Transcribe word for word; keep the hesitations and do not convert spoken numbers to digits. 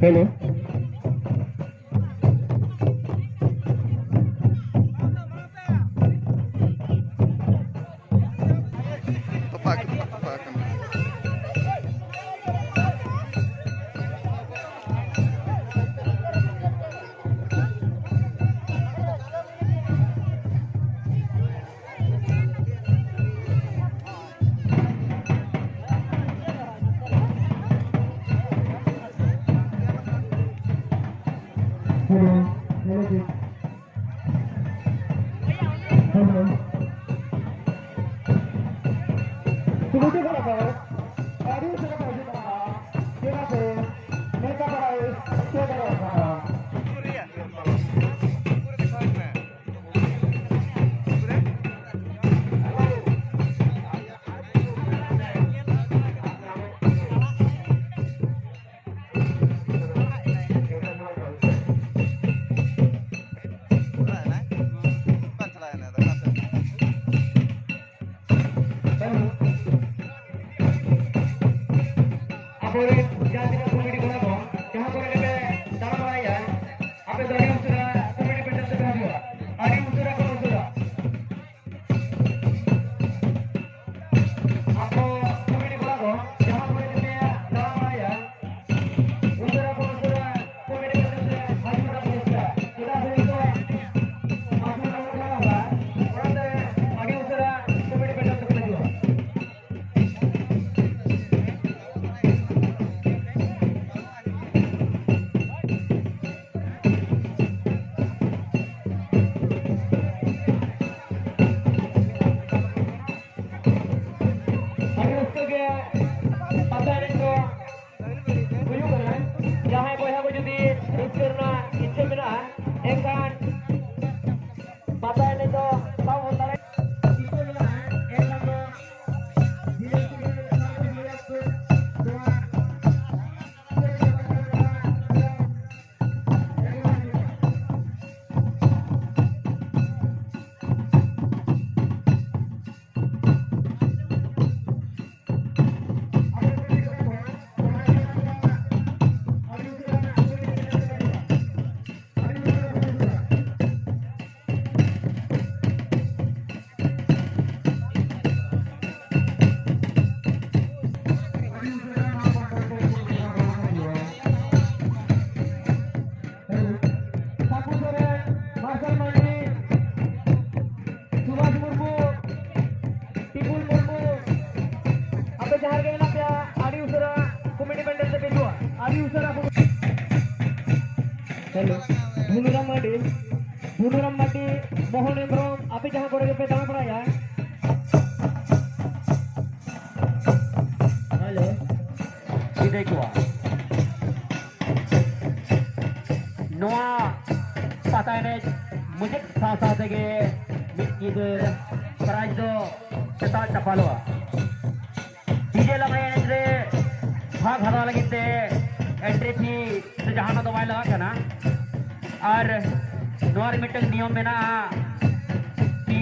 Hello. Hello, hello, check. Hello. Committee ᱠᱷᱚᱱ ᱫᱚ ᱟᱹᱰᱤ ᱩᱥᱟᱹᱨᱟ ᱠᱚ ᱦᱤᱡᱩᱜ ᱠᱟᱱᱟ᱾ ᱪᱮᱫᱟᱜ ᱥᱮ ᱱᱮᱣᱛᱟ ᱵᱟᱲᱟᱭ ᱪᱮᱫ ᱫᱚᱨᱠᱟᱨ ᱠᱟᱱᱟ᱾ ᱟᱵᱚᱨᱮᱱ ᱡᱟᱦᱟᱸ ᱛᱤᱱᱟᱹᱜ ᱠᱚᱢᱤᱴᱤ ᱠᱚᱲᱟ ᱠᱚ, ᱡᱟᱦᱟᱸ ᱠᱚᱨᱮ ᱜᱮᱯᱮ ᱫᱟᱬᱟ ᱵᱟᱲᱟᱭᱟ, ᱟᱯᱮ ᱫᱚ ᱟᱹᱰᱤ ᱩᱥᱟᱹᱨᱟ ᱠᱚᱢᱤᱴᱤ ᱯᱮᱱᱰᱮᱞ ᱛᱮᱯᱮ ᱦᱤᱡᱩᱜᱼᱟ᱾ ᱟᱹᱰᱤ ᱩᱥᱟᱹᱨᱟ ᱠᱷᱚᱱ ᱩᱥᱟᱹᱨᱟ᱾ ᱟᱵᱚ ᱠᱚᱢᱤᱴᱤ ᱠᱚᱲᱟ ᱠᱚ ᱡᱟᱦᱟᱸ ᱠᱚᱨᱮ ᱜᱮᱯᱮ ᱫᱟᱬᱟ ᱵᱟᱲᱟᱭᱟ, ᱩᱥᱟᱹᱨᱟ ᱠᱷᱚᱱ ᱩᱥᱟᱹᱨᱟ ᱠᱚᱢᱤᱴᱤ ᱯᱮᱱᱰᱮᱞ ᱛᱮ ᱦᱤᱡᱩᱜ ᱨᱮᱱᱟᱜ ᱵᱮᱵᱚᱥᱛᱷᱟ᱾ ᱪᱮᱫᱟᱜ ᱥᱮ ᱱᱤᱛᱚᱜ ᱟᱥᱩᱞ ᱨᱮᱱᱟᱜ ᱠᱟᱱᱟ, ᱚᱱᱟᱛᱮ ᱟᱹᱰᱤ ᱩᱥᱟᱹᱨᱟ ᱠᱚᱢᱤᱴᱤ ᱯᱮᱱᱰᱮᱞ ᱛᱮᱯᱮ ᱦᱤᱡᱩᱜᱼᱟ᱾ ᱡᱟᱦᱟᱸ ᱨᱮᱜᱮ ᱢᱮᱱᱟᱜ ᱯᱮᱭᱟ, ᱟᱹᱰᱤ ᱩᱥᱟᱹᱨᱟ ᱠᱚᱢᱤᱴᱤ ᱯᱮᱱᱰᱮᱞ ᱛᱮᱯᱮ ᱦᱤᱡᱩᱜᱼᱟ᱾ ᱟᱹᱰᱤ ᱩᱥᱟᱹᱨᱟ ᱠᱚᱢᱤᱴᱤ᱾ ᱦᱮᱞᱳ, ᱵᱷᱩᱱᱩᱨᱟᱢ ᱢᱟᱨᱰᱤ, ᱵᱷᱩᱱᱩᱨᱟᱢ ᱢᱟᱨᱰᱤ, ᱢᱳᱦᱚᱱ ᱦᱮᱢᱵᱨᱚᱢ, ᱟᱯᱮ ᱡᱟᱦᱟᱸ ᱠᱚᱨᱮ ᱜᱮᱯᱮ ᱫᱟᱬᱟ ᱵᱟᱲᱟᱭᱟ᱾ ᱦᱮᱞᱳ᱾ ᱵᱤᱫᱟᱹᱭ ᱠᱚᱣᱟ᱾ ᱱᱚᱣᱟ ᱯᱟᱛᱟ ᱮᱱᱮᱡ ᱢᱩᱪᱟᱹᱫ ᱥᱟᱶ ᱥᱟᱶ ᱛᱮᱜᱮ ᱢᱤᱫ ᱧᱤᱫᱟᱹ ᱯᱨᱟᱭᱤᱡᱽ ᱫᱚ ᱥᱮᱛᱟᱜ ᱪᱟᱯᱟᱞᱚᱜᱼᱟ᱾ ᱰᱤᱡᱮ ᱞᱟᱜᱽᱲᱮ ᱮᱱᱮᱡ ᱨᱮ ᱵᱷᱟᱜᱽ ᱦᱟᱛᱟᱣ ᱞᱟᱹᱜᱤᱫ ᱛᱮ ᱮᱱᱴᱨᱤ ᱯᱷᱤ ᱥᱮ ᱡᱟᱦᱟᱱᱟᱜ ᱫᱚ ᱵᱟᱭ ᱞᱟᱜᱟᱜ ᱠᱟᱱᱟ᱾ ᱟᱨ ᱱᱚᱣᱟ ᱨᱮ ᱢᱤᱫᱴᱟᱝ ᱱᱤᱭᱚᱢ ᱢᱮᱱᱟᱜᱼᱟ ᱠᱤ